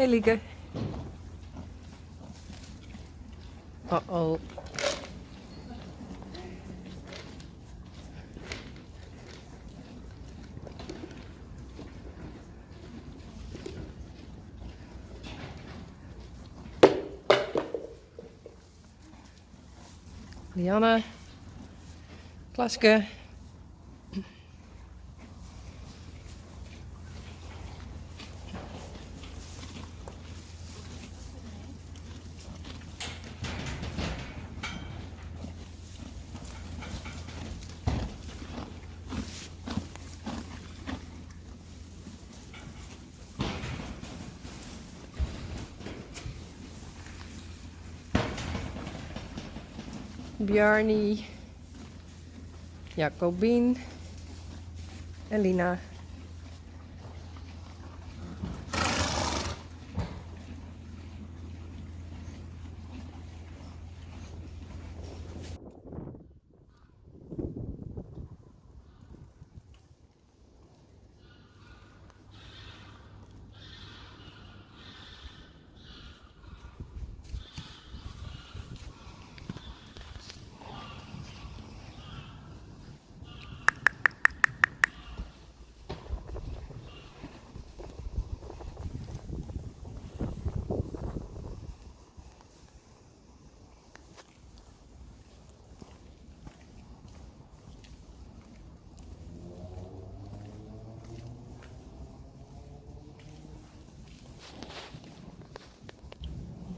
Hey Lieke. Oh oh. Lianne, Klaske. Bjarni, Jacobien, Elina.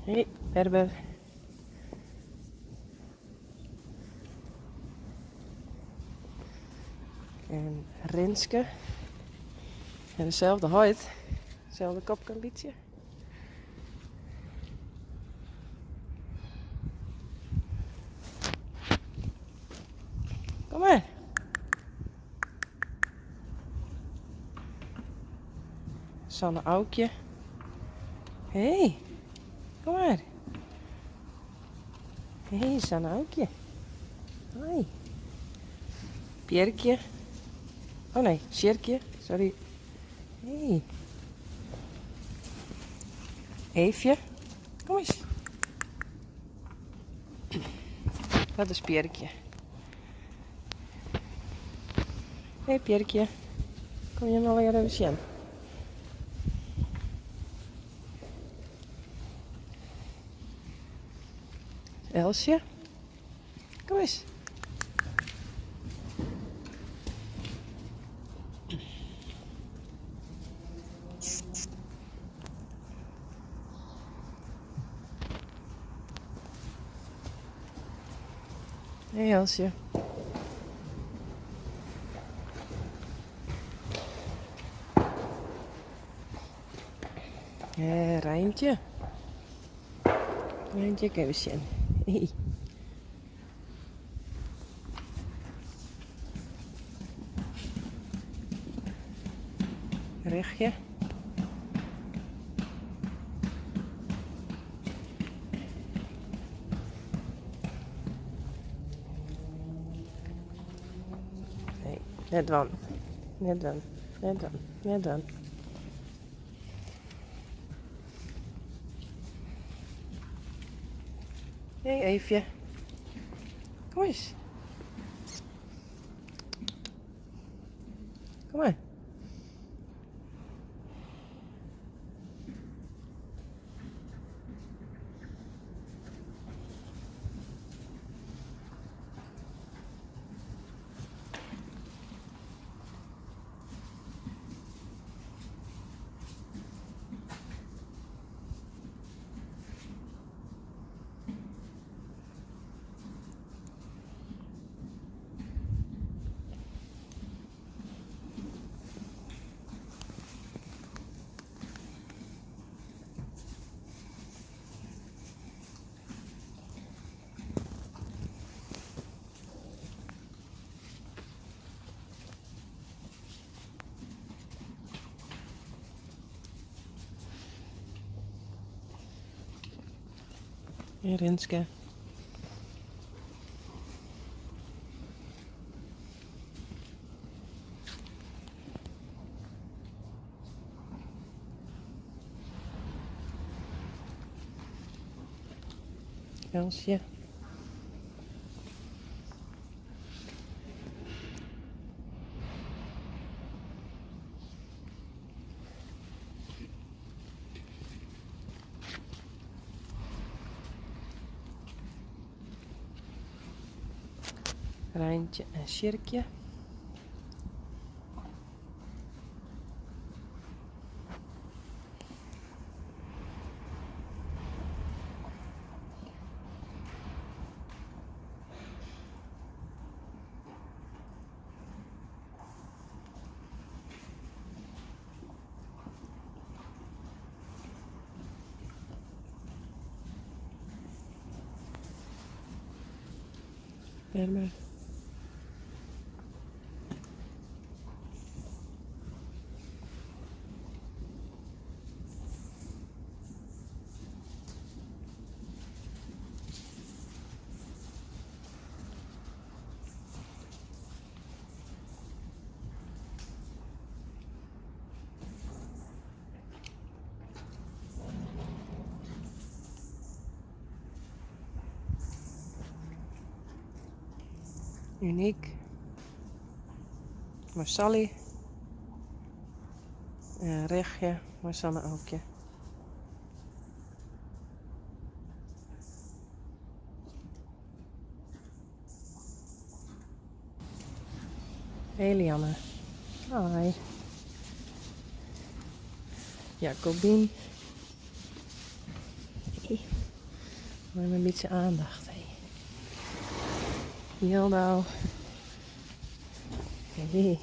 Hey, Berber. En Rinske. En dezelfde heit. Itselde kopke in bytsje. Kom mar. Sanne Aukje. Hey, kom mar. Hey, Sanne Aukje. Hoi. Pierkje. Oh nee, Sjirkje, sorry. Hey. Eefje. Kom eens. Dat is Pierkje. Hey Pierkje. Kom je noch even sjen? Elsje. Kom eens. Hey Elsje. Hey, Rijntje. Rijntje, even sjen. Hey. Richtje. Nee, net dwaan. Net dwaan. Net dwaan. Net dwaan. Hey Eefje. Kom eens. Kom maar. Hey Rinske. Elsje. Reintje en Sjirkje. Berber. Uniek. Mei Sally. En Richtje mei Sanne Aukje. Elianne. Hi. Jacobien. Hey. Mei in bytsje aandacht. Hey. Jildau. Hey.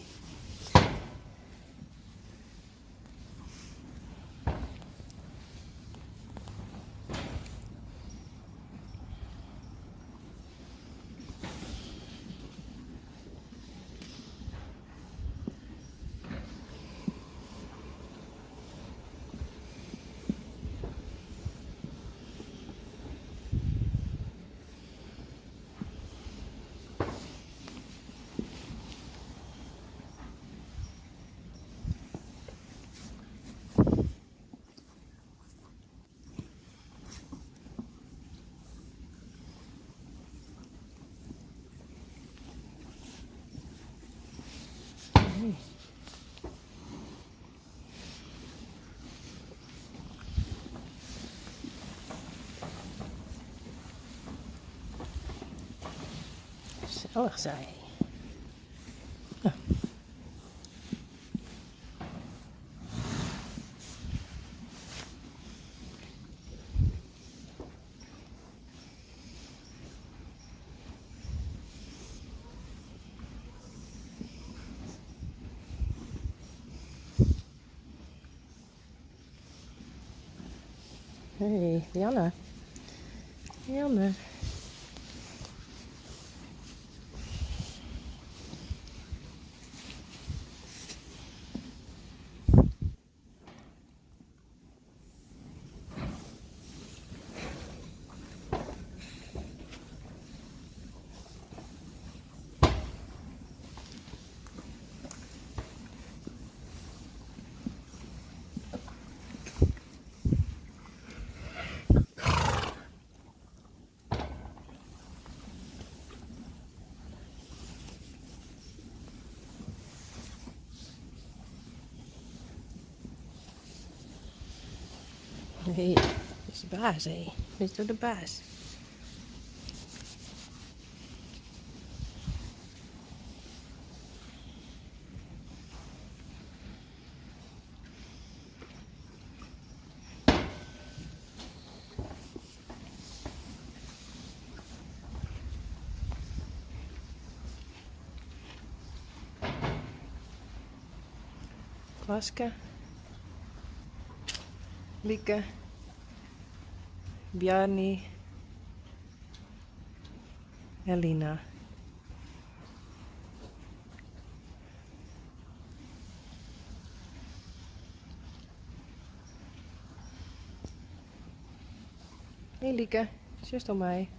Gesellich sei. Ja. Hey, Janne. Janne. Hey, is de baas, hé. Bist do de baas? Klaske, Lieke, Bjarni en Lina. Hey Lieke, sjochst om my?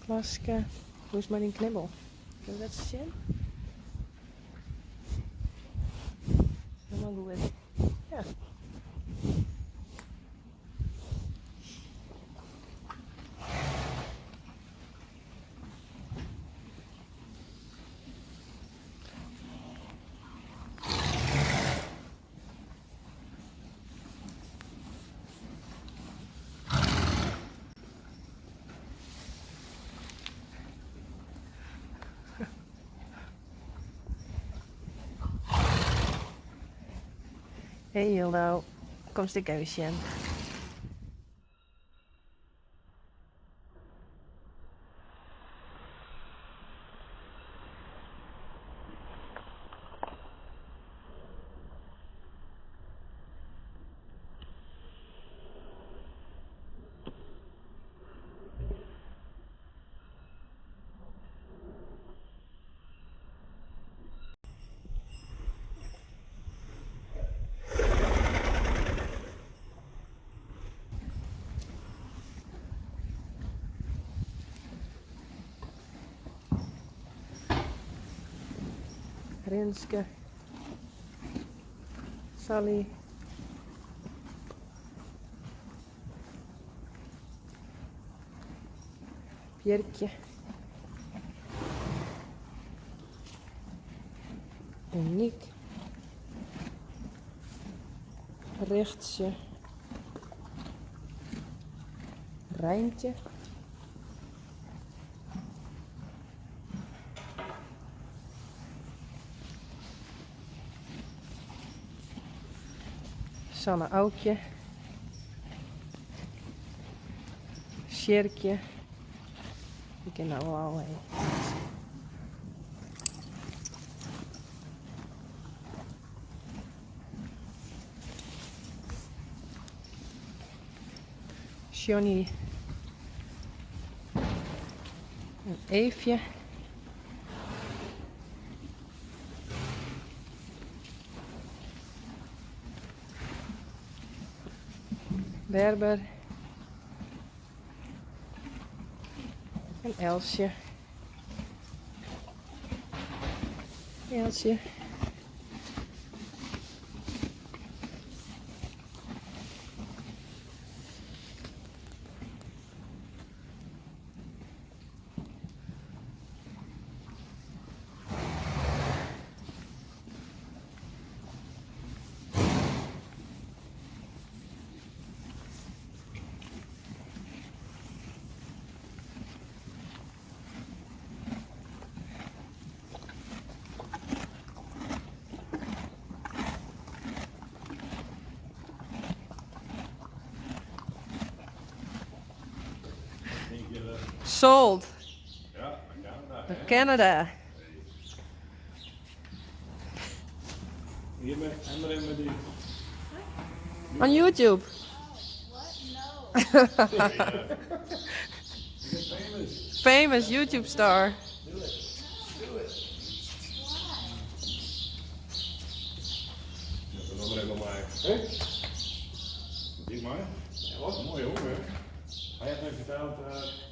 Klaske, hoe is it mei dyn knibbel? Kinne we dat sjen? Helemaal goed. Ja. Hey Jildau, komst ek even sjen? Rinske, Sally. Bjirkje. Uniek. Richtsje. Reintje. Sanne Aukje. Sjirkje. Ik kin nou al even. Johnny en Eefje. Berber. En Elsje. Elsje. Sold. Ja, naar Canada. Canada. Hier met Emre met die. On YouTube. What? No. You get famous. Famous YouTube star. Do it. Do it. Why? Ja, dat is even mij. Hé? Die mij? Ja, wat een mooie jongen. Hij heeft mij verteld.